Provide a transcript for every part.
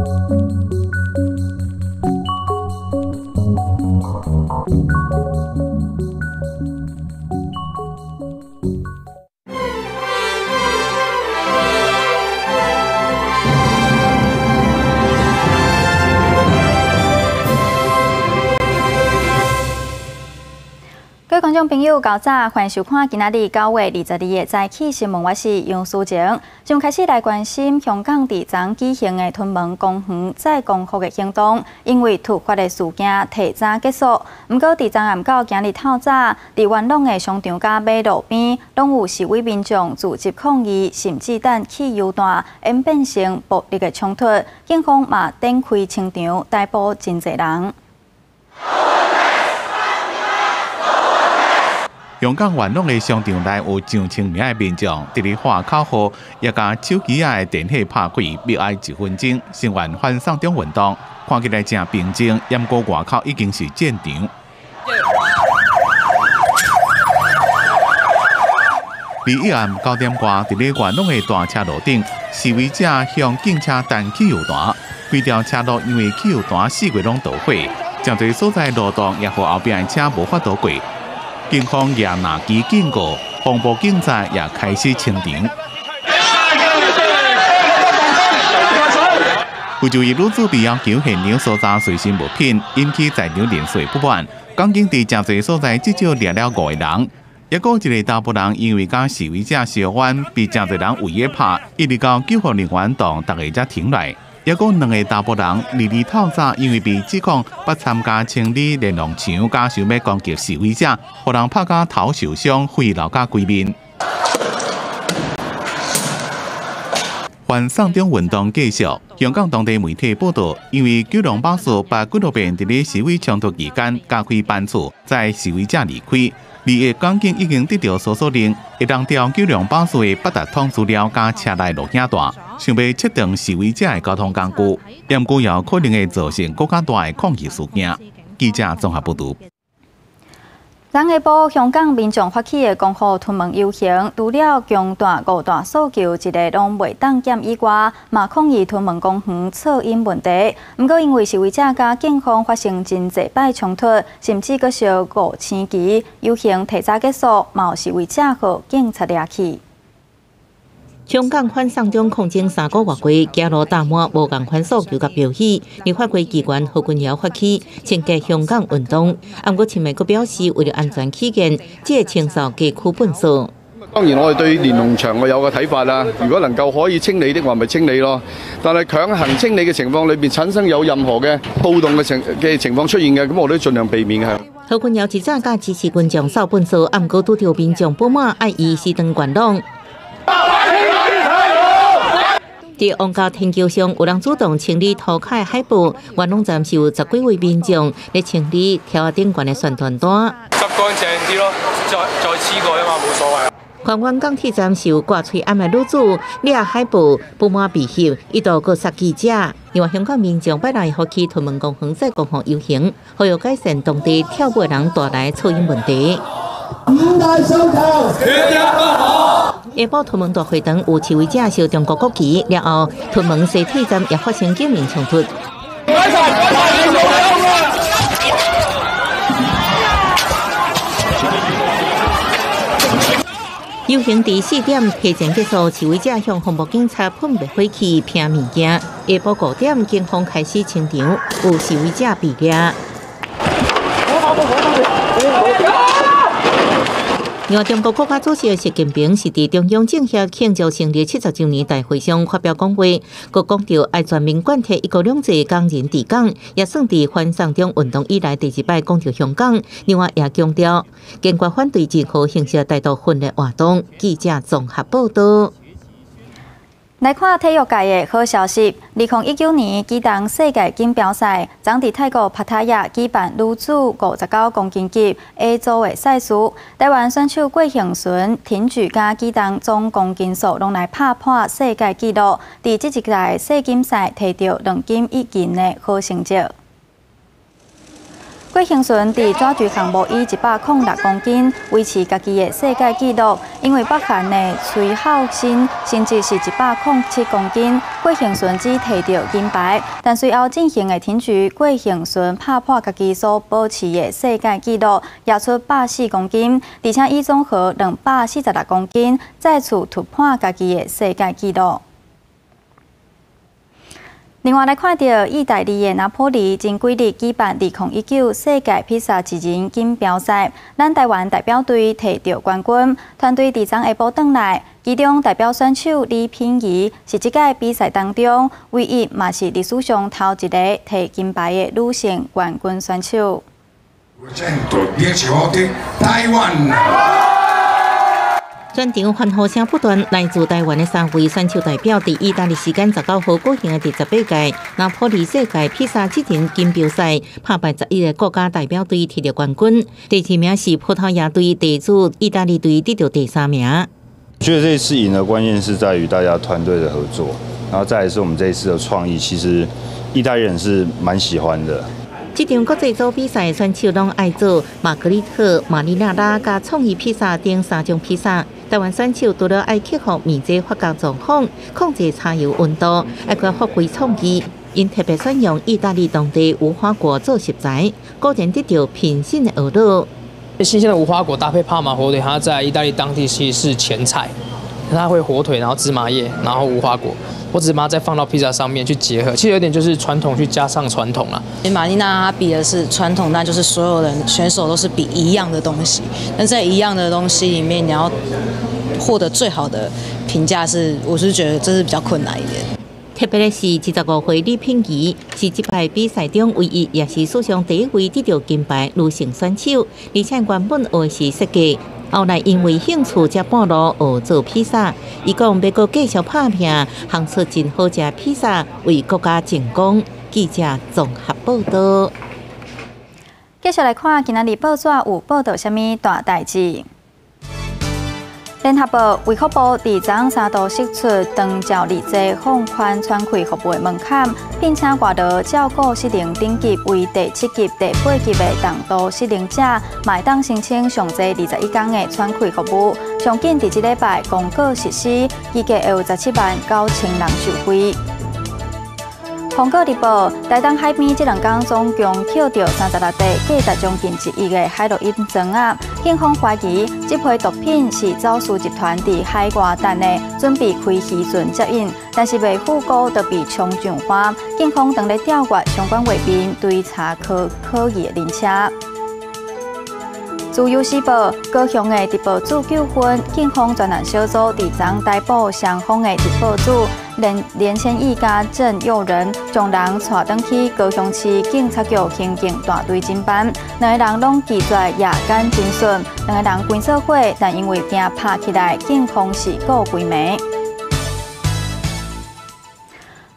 各位觀眾朋友，較早，歡迎收看今仔日9月22的早起新聞，我是楊淑晴。從開始來關心香港佇昨舉行的屯門公園再光復的行動，因為突發的事件提早結束。毋過佇昨暗到今日透早，佇元朗的商場佮馬路邊，攏有示威民眾組織抗議，甚至擲汽油彈，演變成暴力的衝突。警方嘛展開清場，逮捕真濟人。香港元朗的商場內有上千名的民眾，佇咧喊口號，也共手機仔的電火拍開，默哀一分鐘，聲援反送中運動。看起來誠平靜，毋過外口已經是戰場。21暗9點外，佇咧元朗的大車路頂，示威者向警車擲汽油彈，規條車路因為汽油彈四圍攏著火，誠濟所在路段也予後壁的車無法度過。警方也拿起警告，防暴警察也開始清場。有一位女子被要求現場搜查隨身物品，引起在場人士不滿。港警佇誠濟所在至少掠了5個人，抑閣一个查埔人因為佮示威者相冤，被誠濟人圍咧拍，一直到救護人員動，逐个才停來。抑閣兩个查埔人22透早因為被指控欲參加清理連儂牆，佮想欲攻擊示威者，予人拍甲頭受傷，血流甲規面。反送中運動繼續，香港當地媒體報道，因為九龍巴士捌幾落遍佇咧示威衝突期間加開班次，載示威者離開。二個港警已經得著搜索令，會當調九龍巴士的八達通資料佮車內錄影帶，想欲切斷示威者的交通工具，毋過也可能會造成閣較大的抗議事件。記者綜合報導。昨下晡，香港民眾發起的光復屯門遊行，除了強調五大訴求一个攏袂當減以外，嘛抗議屯門公園噪音問題。毋過因為示威者佮警方發生真濟擺衝突，甚至閣燒五星旗，遊行提早結束，嘛有示威者予警察掠去。香港反送中抗爭3個月過，走路踏滿無仝款訴求佮標語。立法會議員何君堯發起清潔香港運動，毋過尋日閣表示，為了安全起見，只會清掃街區糞掃。當然，我哋對連儂牆我有個睇法啦。如果能夠可以清理的話，咪清理咯。但係強行清理嘅情況裏邊產生有任何嘅暴動嘅情況出現嘅，咁我都盡量避免嘅。何君堯一早佮支持群眾掃糞掃，毋過拄著民眾不滿，愛伊熄燈元朗。佇旺角天橋上，有人主動清理塗跤的海報。元朗站是有十幾位民眾咧清理柱仔頂懸的宣傳單。執乾淨啲咯，再黐過啊嘛，冇所謂。荃灣港鐵站是有掛喙罨的女子掠海報，不滿被翕，一度閣殺記者。另外，香港民眾拜六發起屯門公園再光復遊行，呼籲改善當地跳舞的人帶來噪音問題。五大訴求，缺一不可。下晡屯門大會堂有示威者燒中國國旗，了後屯門西鐵站也發生警民衝突。遊行佇4點提前結束，示威者向防暴警察噴滅火器、拋物件。下晡5點，警方開始清場，有示威者被掠。另外，中國國家主席習近平是佇中央政協慶祝成立70週年大會上發表講話，閣講著愛全面貫徹一國兩制、港人治港，也算佇反送中運動以來第一擺講著香港。另外，也強調堅決反對任何形式台獨分裂活動。記者綜合報導。來看體育界的好消息，2019年舉重世界錦標賽，昨佇泰國帕塔亞舉辦女子59公斤級 A 組的賽事，台灣選手郭婞淳挺舉佮舉重總公斤數攏來拍破世界紀錄，佇這一屆世錦賽提著2金1銀的好成績。郭幸淳佇抓舉項目以106公斤維持家己的世界紀錄，因為北韓的崔孝新成績是107公斤，郭幸淳只提著銀牌。但隨後進行的挺舉，郭幸淳拍破家己所保持的世界紀錄，舉出104公斤，而且以總和246公斤，再次突破家己的世界紀錄。另外來看著意大利的拿坡里，前幾日舉辦2019世界披薩一人錦標賽，咱台灣代表隊提著冠軍，團隊佇昨下晡轉來，其中代表選手李品儀是這屆比賽當中唯一，嘛是歷史上頭一个提金牌的女性冠軍選手。台灣。全場歡呼聲不斷，來自台灣的三位選手代表，佇意大利時間19號舉行的第18屆拿坡里世界披薩一人錦標賽，拍敗11個國家代表隊，提著冠軍。第二名是葡萄牙隊，第組意大利隊得著第三名。我覺得這次贏的關鍵是在於大家團隊的合作，然後再來是我們這一次的創意，其實意大利人是蠻喜歡的。這場國際組比賽選手攏愛做瑪格麗特、馬尼納拉佮創意披薩等三種披薩。台灣選手除了愛克服麵漿發酵狀況、控制柴油溫度，還閣發揮創意。𪜶特別選用意大利當地無花果做食材，果然得著評審的學樂。新鮮的無花果搭配帕馬火腿，它在意大利當地其實是前菜，它會火腿，然後芝麻葉，然後無花果。我只是把它再放到披薩上面去結合，其實有點就是傳統去加上傳統啦。瑪麗娜她比的是傳統，那就是所有人選手都是比一樣的東西。但在一樣的東西裡面，你要獲得最好的評價是，我是覺得這是比較困難一點。特別的是，25歲李品儀是這擺比賽中唯一，也是史上第一位得著金牌女性選手，而且原本學的是設計。後來因為興趣才半路學做披薩，伊講欲閣繼續拍拚，烘出真好食披薩，為國家爭光。記者綜合報道。繼續來看今仔日報紙有報道啥物大代誌。聯合報衛福部佇昨三度釋出長照二劑放寬喘氣服務的門檻，聘請外勞照顧失能等級為第七級、第八級的重度失能者，嘛會當申請上濟21工的喘氣服務。上緊佇這禮拜公告實施，預計會有17萬9千人受惠。蘋果日報，台東海邊這兩工總共抾著36塊價值將近1億的海洛因磚仔，警方懷疑這批毒品是走私集團佇海外等的，準備開漁船接應，但是袂赴估就被衝上岸。警方正咧調閱相關畫面，追查可疑的人車。自由時報，高雄的直播主糾紛，警方專案小組佇昨逮捕雙方的直播主連千億佮鄭佑仁，將人帶轉去高雄市警察局刑警大隊偵辦。兩个人攏拒絕夜間偵訊，兩個人關做伙，但因為驚拍起來，警方是顧規暝。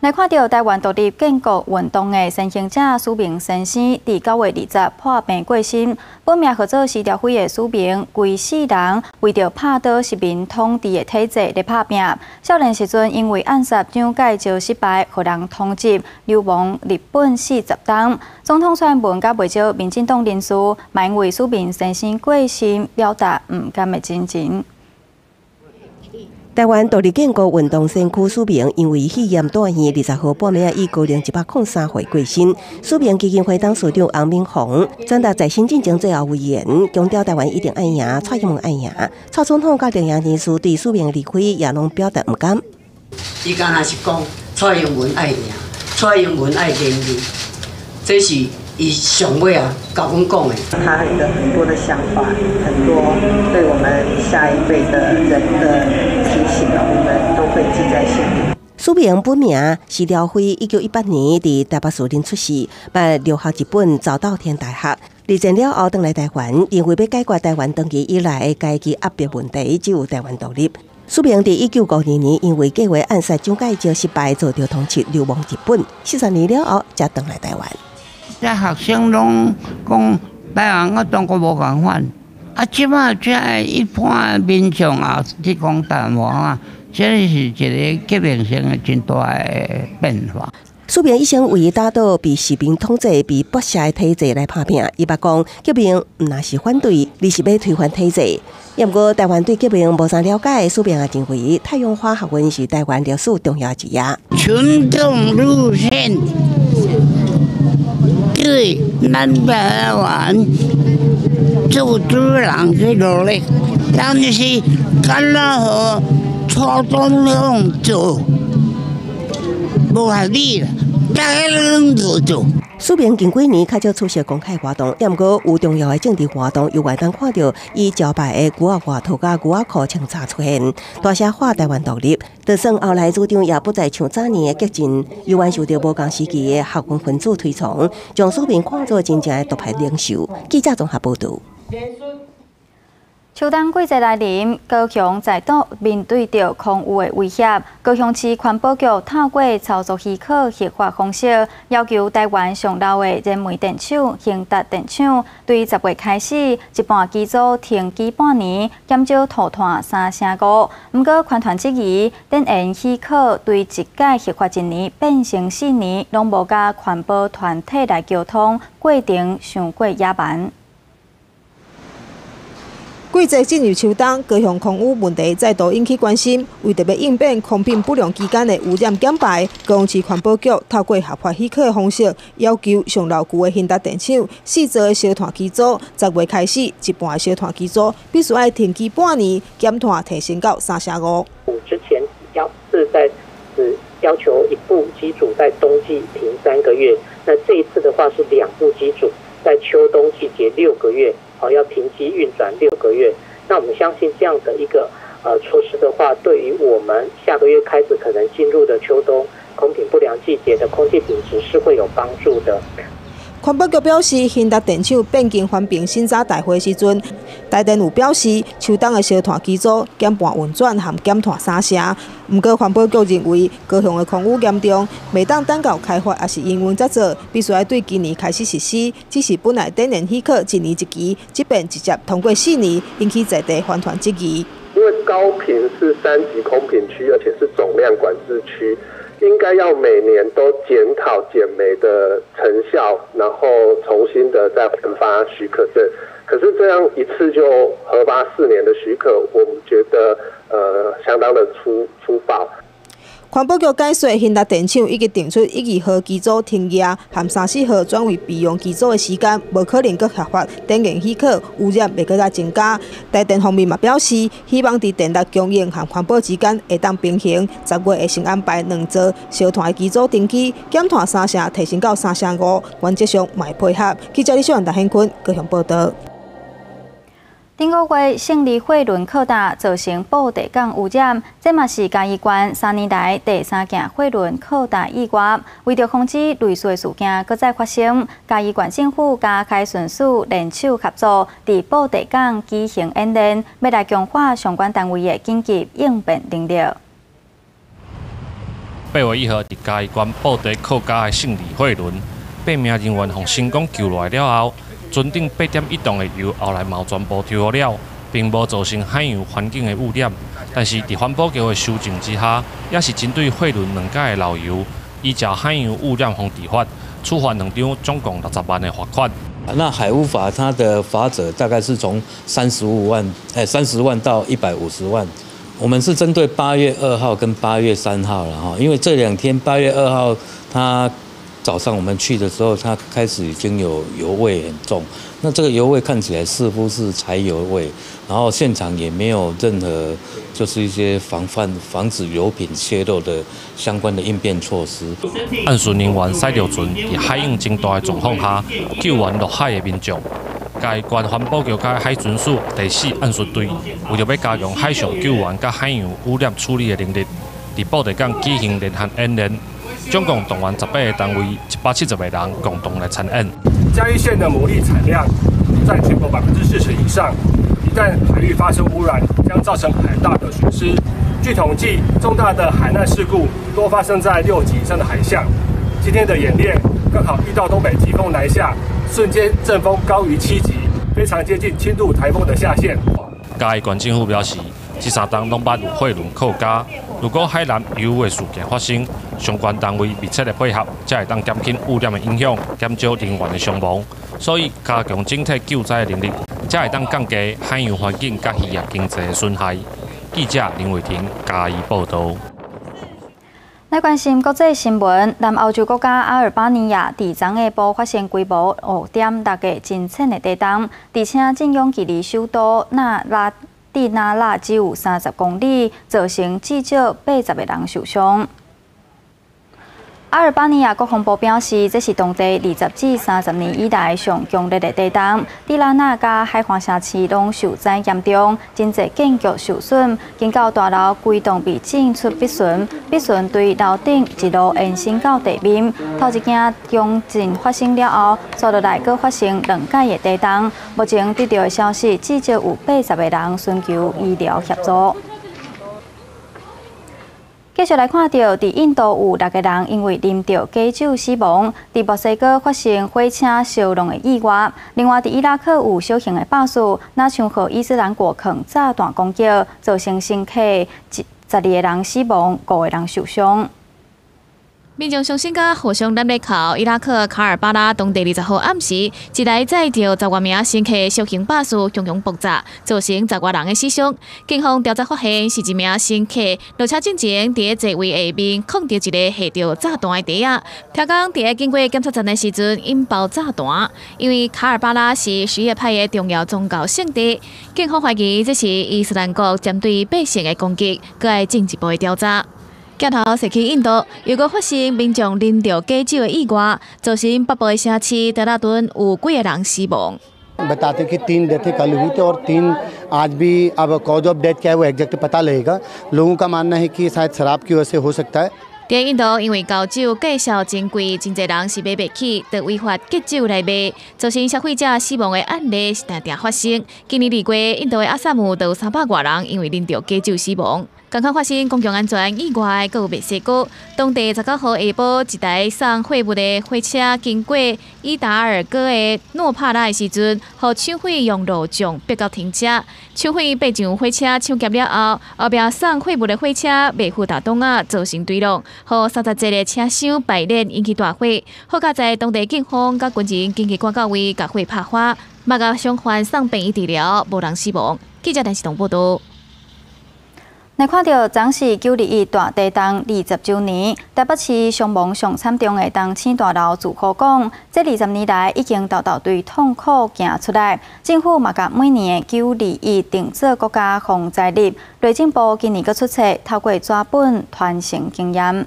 來看著台灣獨立建國運動的先行者史明先生，佇9月20破病過身。本名號做施兆輝的史明，規世人為著拍倒殖民統治的體制咧拍拚。少年時陣因為暗殺蔣介石失敗，予人通緝流亡日本40冬。總統蔡英文佮袂少民進黨人士，嘛因為史明先生過身，表達毋甘的心情。台灣獨立建國運動先驅史明，因為肺炎住院，20號半暝以高齡103歲過身。史明基金會董事長翁敏鴻轉達在選進前最後遺言，強調台灣一定愛贏，蔡英文愛贏。蔡總統佮陣營人士對史明離開也攏表達毋甘。伊敢若是講蔡英文愛贏，蔡英文愛連任，這是伊上尾啊，共阮講的。他有很多的想法，很多對我們下一輩的人的提醒，我們都會記在心裡。史明本名施兆輝，1918年佇台北士林出世，捌留學日本早稻田大學。二戰了後，轉來台灣，認為欲解決台灣長期以來的階級壓迫問題，只有台灣獨立。史明佇1952年因為計劃暗殺蔣介石失敗，遭著通緝流亡日本。40年了後，才轉來台灣。這學生攏講台灣佮中國無仝款，啊，這擺這一般民眾也去講台灣話，這是一個革命性的真大的變化。苏明一生為打倒被殖民統治、被剝削的體制來拍拚。伊捌講革命毋若是反對，而是欲推翻體制。毋過台灣對革命無啥了解，蘇明也認為太陽花學運是台灣歷史重要一頁。群眾路線對咱台灣做主人去努力，但是敢若予蔡總統做，無合理啦，大家攏無做。蘇明近幾年較少出席公開活動，毋過有重要的政治活動，猶會當看著伊招牌的牛仔外套佮牛仔褲穿插出現，大聲喊台灣獨立。就算後來主張也不再像早年的激進，猶原受著無仝時期的學運分子推崇，將蘇明看作真正的獨派領袖。記者綜合報導。秋冬季節來臨，高雄再度面對著空污的威脅。高雄市環保局透過操作許可核發方式，要求台灣上老的燃煤電廠興達電廠，對10月開始，一半機組停機半年，減少塗炭3.5成。毋過，環團質疑，電源許可對一屆核發一年變成4年，攏無佮環保團體來溝通，過程傷過野蠻。季節進入秋冬，高雄空污問題再度引起關心。為著欲應變空品不良期間的污染減排，高雄市環保局透過核發許可的方式，要求上老舊的興達電廠四座的燒炭機組，10月開始，一半的燒炭機組必須愛停機半年，減碳提升到3.5成。之前要是在只要求一部機組在冬季停3個月，那這一次的話是兩部機組在秋冬季節6個月。好，要停機運轉6個月，那我們相信這樣的一個措施的話，對於我們下個月開始可能進入的秋冬空品不良季節的空氣品質是會有幫助的。環保局表示，興達電廠變更環評審查大會時陣，台電有表示，秋冬的燒炭機組減半運轉含減碳3成。毋過環保局認為，高雄的空污嚴重，袂當等到開發抑是營運才做，必須愛對今年開始實施。只是本來電源許可一年一期，這遍直接通過4年，引起在地環團質疑。因為高屏是3級空品區，而且是總量管制區。應該要每年都檢討減煤的成效，然後重新的再換發許可證。可是這樣一次就核發4年的許可，我們覺得相當的粗暴。環保局解說，興達電廠已經定出1、2號機組停業，含3、4號轉為備用機組的時間，無可能閣核發電源許可，污染會閣再增加。台電方面嘛表示，希望佇電力供應和環保之間會當平衡。10月會先安排兩座燒炭的機組停機，減碳3成提升到3.5成，原則上嘛會配合。記者李小雲、陳顯坤高雄報導。頂個月勝利貨輪擴大，造成布袋港污染，這嘛是嘉義縣3年來第三件貨輪擴大意外。為著防止類似的事件閣再發生，嘉義縣政府佮海巡署聯手合作，佇布袋港舉行演練，欲來強化相關單位的緊急應變能力。8月1號，佇嘉義縣布袋靠港的勝利貨輪，八名人員予成功救落來了後，船頂8.1噸的油後來嘛全部抽予了，並無造成海洋環境的污染。但是，佇環保局的修正之下，也是針對貨輪兩架的漏油，依照海洋污染防治法，處罰兩張總共60萬的罰款。那海污法它的罰則大概是從35萬，30萬到150萬。我們是針對8月2號跟8月3號了哈，因為這兩天8月2號它早上我們去的時候，它開始已經有油味很重。那這個油味看起來似乎是柴油味，然後現場也沒有任何就是一些防範、防止油品洩漏的相關的應變措施。岸巡人員駛著船佇海湧增大的狀況下，救援落海的民眾。嘉義縣環保局佮海巡署第四岸巡隊，為著欲加強海上救援佮海洋污染處理的能力，佇布袋港舉行聯合演練。總共動員18個單位，170個人共同來參演。嘉義縣的牡蠣產量佔全國40%以上，一旦海域發生污染，將造成很大的損失。據統計，重大的海難事故多發生在6級以上的海象。今天的演練剛好遇到東北季風南下，瞬間陣風高於7級，非常接近輕度颱風的下限。嘉義縣政府表示，這三冬攏捌有貨輪靠港，如果海南油污的事件發生，相關單位密切的配合，才會當減輕污染的影響，減少人員的傷亡。所以加強整體救災的能力，才會當降低海洋環境佮漁業經濟的損害。記者林偉霆嘉義報道。來關心國際新聞，南歐洲國家阿爾巴尼亞佇昨下晡發生規模5.6個真淺的地動，而且震央距離首都納拉蒂納拉只有30公里，造成至少80個人受傷。阿爾巴尼亞國防部表示，這是當地20至30年以來上強烈的地動。蒂拉納佮海岸城市攏受災嚴重，真濟建築受損，緊到大樓規棟被浸出積水，積水對樓頂一路延伸到地面。頭一件強震發生了後，紲落來閣發生兩擺的地動。目前得到的消息，至少有80個人尋求醫療協助。繼續來看到，佇印度有六個人因為啉著假酒死亡，佇墨西哥發生火車燒熔的意外。另外，佇伊拉克有小型的爆炸，若像予伊斯蘭國扛炸彈攻擊，造成乘客12個人死亡，五個人受傷。民眾傷心佮互相攬咧哭。伊拉克卡爾巴拉當地20號暗時，一台載著10外名乘客小型巴士強強爆炸，造成10外人的死傷。警方調查發現，是一名乘客落車進前，佇座位下面囥著一个下著炸彈的袋仔。聽講佇經過檢測站的時陣引爆炸彈。因為卡爾巴拉是什葉派的重要宗教聖地，警方懷疑這是伊斯蘭國針對百姓的攻擊，閣愛進一步的調查。鏡頭踅去印度，又閣發生民眾啉著假酒的意外，造成北部的城市德拉頓有幾个人死亡。 बताते कि तीन डेथें कल हुई थी और तीन आज भी। अब cause of death क्या है, वो एग्जैक्ट पता लगेगा। लोगों का मानना है कि शायद शराब की वजह से हो सकता है。佇印度，因為高酒價數真貴，真濟人是買袂起，就違法結酒來賣，造成消費者死亡的案例是定定發生。今年2月，印度的阿薩姆就有300外人因為啉著假酒死亡。仝款發生公共安全意外，閣有墨西哥，當地19號下晡，一台送貨物的火車經過伊達爾戈的諾帕拉的時陣，予搶匪用路障逼到停車。搶匪爬上火車搶劫了後，後壁送貨物的火車袂赴踏擋仔，造成墜落，予31個車廂敗裂，引起大火。好佳哉當地警方佮軍人緊急趕到位，共火拍花，嘛共傷患送病院治療，無人死亡。記者電視台報導。來看著，昨是9·21大地動20週年，台北市傷亡上慘重的東興大樓住戶講，這20年來已經沓沓對痛苦行出來。政府嘛共每年的九二一定做國家防災日，內政部今年閣出冊，透過紙本傳承經驗。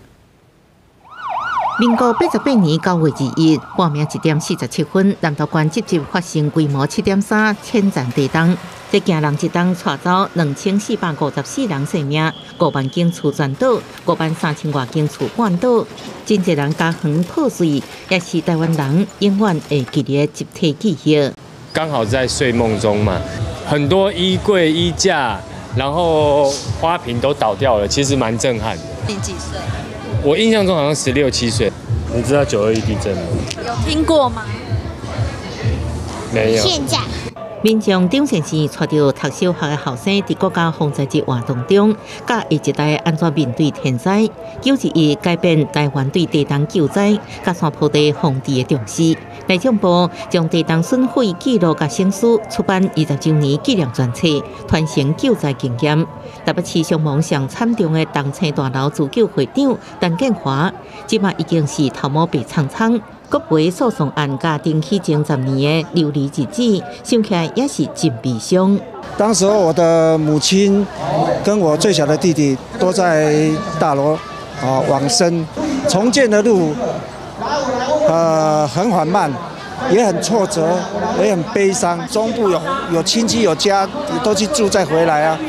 民國88年9月21，半暝1點47分，南投縣集集發生規模7.3淺層地動，這驚人一動帶走2454人性命，5萬間厝全倒，5萬3千外間厝半倒，真濟人家園破碎，也是台灣人永遠會記得集體記憶。剛好在睡夢中嘛，很多衣櫃、衣架，然後花瓶都倒掉了，其實蠻震撼的。你幾歲？我印象中好像16、7歲。你知道9·21地震嗎？有聽過嗎？沒有。現在。民眾張先生帶著讀小學的後生，佇國家防災日活動中，教下一代按怎面對天災。9·21改變台灣對地動救災、佮山坡地防治的重視。內政部將地動損毀記錄佮省思出版20週年紀念專冊，傳承救災經驗。台北市傷亡上慘重的東興大樓自救會長陳建華，這馬已經是頭毛白蒼蒼。國賠訴訟案佮丁啟政10年的流離日子，想起來也是真悲傷。當時候我的母親跟我最小的弟弟都在大樓啊往生，重建的路很緩慢，也很挫折，也很悲傷。中部有親戚有家都去住再回來啊，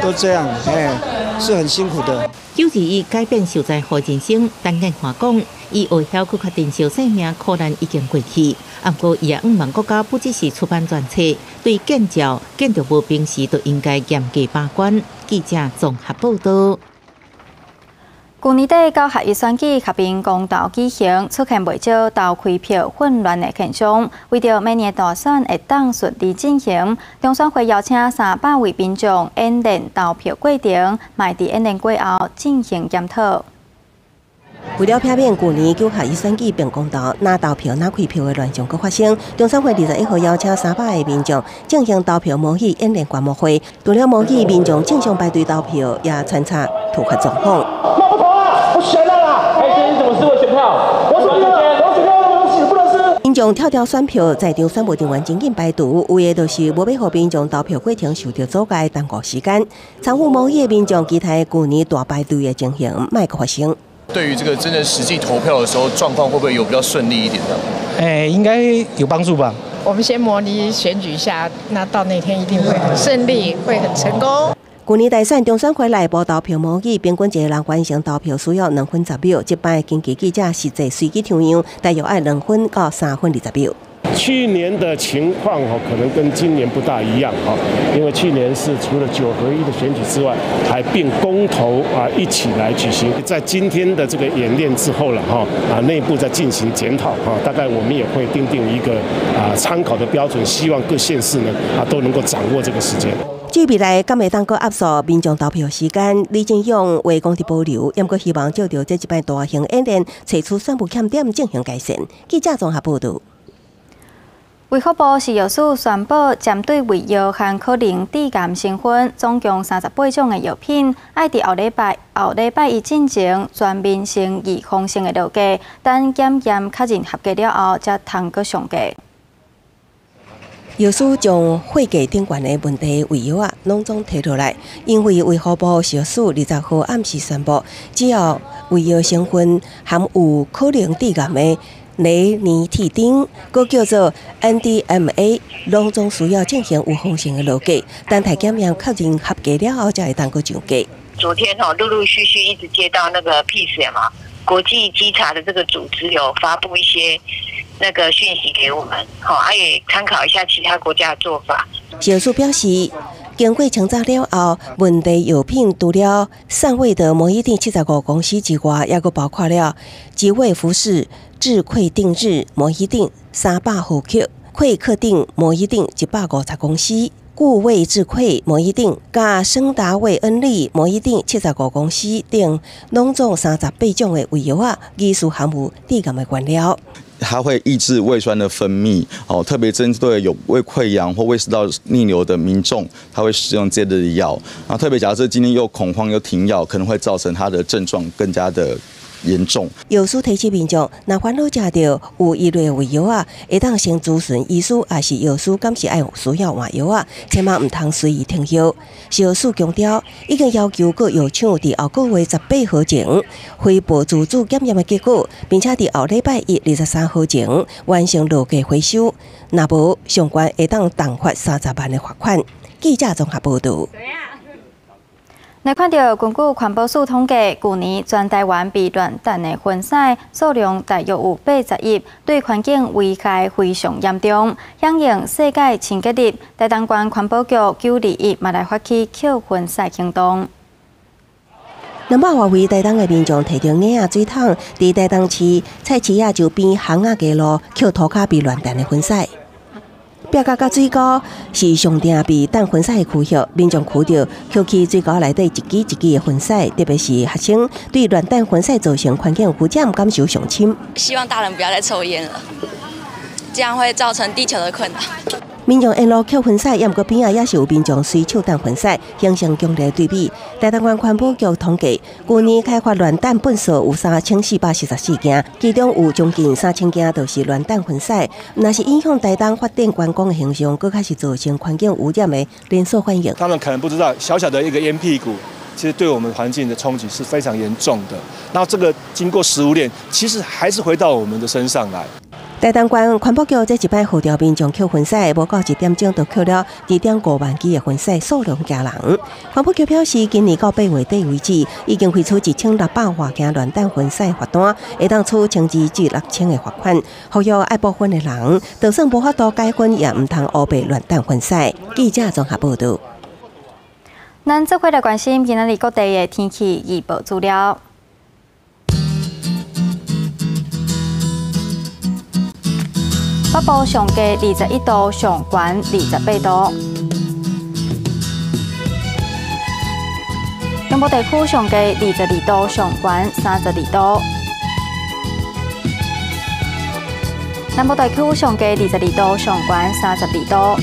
都這樣，哎，是很辛苦的。9·21改變受災戶人生，陳建華講，伊會曉閣較珍惜生命，苦難已經過去。毋過，伊也向望國家不只是出版專冊，對建造建築物平時都應該嚴格把關。記者綜合報導。舊年底九合一選舉合併公投舉行，出現袂少投開票混亂的現象。為著明年大選會當順利進行，中選會邀請300位民眾演練投票過程，嘛佇演練過後進行檢討。為了避免舊年九合一選舉併公投哪投票哪開票的亂象閣發生，中選會21號邀請300個民眾進行投票模擬演練觀摩會。除了模擬民眾正常排隊投票，也穿插突發狀況。那不投了，我選了啦！哎，這是怎麼撕我選票？我選票，我選票，我選不能撕。民眾跳掉選票，在場選務人員緊緊排除，為的就是無欲予民眾投票過程受著阻礙，耽誤時間。參與模擬的民眾期待舊年大排隊的情形莫閣發生。對於這個真正實際投票的時候，狀況會不會有比較順利一點呢？哎，應該有幫助吧。我們先模擬選舉一下，那到那天一定會很順利，會很成功。舊年大選中選會內部投票模擬，平均一個人完成投票需要2分10秒。這擺根據記者實際隨機抽樣，大約愛2分到3分20秒。去年的情況哈，可能跟今年不大一樣哈，因為去年是除了九合一的選舉之外，還併公投啊一起來舉行。在今天的這個演練之後了哈，啊內部再進行檢討哈，大概我們也會訂定一個啊參考的標準，希望各縣市呢啊都能夠掌握這個時間。至於未來敢會當閣壓縮民眾投票時間，李進勇話講佇保留，毋過希望藉著這一擺大型演練，揣出選務欠點進行改善。記者綜合報導。衛福部食藥署宣布，針對胃藥含可能致癌成分，總共38種的藥品，愛佇後禮拜一進行全面性預防性的落架，等檢驗確認合格了後，才通閣上架。藥師將貨架頂懸的問題胃藥仔，攏總提落來，因為衛福部食藥署20號暗時宣布，只要胃藥成分含有可能致癌的雷尼替丁，閣叫做 NDMA，攏總需要進行預防性的落架，等待檢驗確認合格了後，才會當閣上架。昨天吼，陸陸續續一直接到那個 PIS 嘛，國際稽查的這個組織有發布一些那個訊息給我們，好，啊也參考一下其他國家的做法。食藥署表示，經過清查了後，問題藥品除了善惠的摩伊定75公司之外，抑閣包括了吉衛福士、智奎定日摩伊定300毫克、奎克定摩伊定150公司、顧衛智奎摩伊定、佮昇達衛恩利摩伊定75公司等，攏總38種的胃藥仔，疑似含有致癌的原料。它會抑制胃酸的分泌，哦，特別針對有胃潰瘍或胃食道逆流的民眾，他會使用這類的藥。啊，特別假設今天又恐慌又停藥，可能會造成他的症狀更加的嚴重。藥師提醒民眾，若煩惱食著有疑慮的胃藥仔，會當先諮詢醫師，抑是藥師，敢是愛需要換藥仔，千萬毋通隨意停藥。食藥署強調，已經要求各藥廠佇後個月18號前回報自主檢驗的結果，並且佇後禮拜一23號前完成落架回收。若無，上懸會當重罰30萬的罰款。記者綜合報導。來看著根據環保署統計，舊年全台灣被亂彈的糞屎數量大約有80億，對環境危害非常嚴重。響應世界清潔日，台東縣環保局921嘛來發起抾糞屎行動。200外位台東的民眾提著罌仔水桶，佇台東市菜市仔周邊巷仔街路抾塗跤被亂彈的糞屎。壁角佮水溝是上定被彈糞屎的區域，民眾看著抾去水溝內底一支一支的糞屎，特別是學生對亂彈糞屎造成環境污染感受上深。希望大人不要再抽菸了，這樣會造成地球的困擾。民眾沿路抾糞屎，抑毋過邊仔也是有民眾隨手彈糞屎，形成強烈對比。台東縣環保局統計，舊年開罰亂彈糞掃有3414件，其中有將近3000件都是亂彈糞屎。若是影響台東發展觀光的形象，閣較是造成環境污染的連鎖反應。他們可能不知道，小小的一個菸屁股，其實對我們環境的衝擊是非常嚴重的。那這個經過食物鏈，其實還是回到我們的身上來。台東縣環保局這一擺號召民眾抾糞屎，無夠一點鐘就抾了2.5萬支的糞屎，數量驚人。環保局表示，今年到8月底為止，已經開出1600外件亂彈糞屎罰單，會當處1200至6000的罰款。呼籲愛部分的人，就算無法度解糞，也毋通烏白亂彈糞屎。記者綜合報導。咱做伙來關心今仔日各地的天氣預報資料。北部上低21度，上悬28度。中部地區上低22度，上懸32度。南部地區上低22度，上懸32度。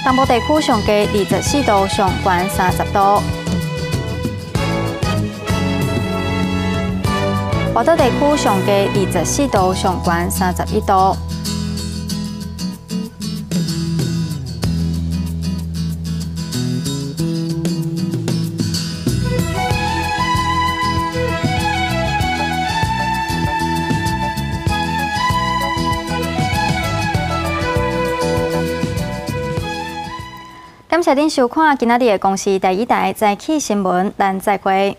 東部地區上低24度，上懸30度。外島地區上低24度，上懸31度。感謝恁收看今仔日的公視第一台早起新聞，咱再會。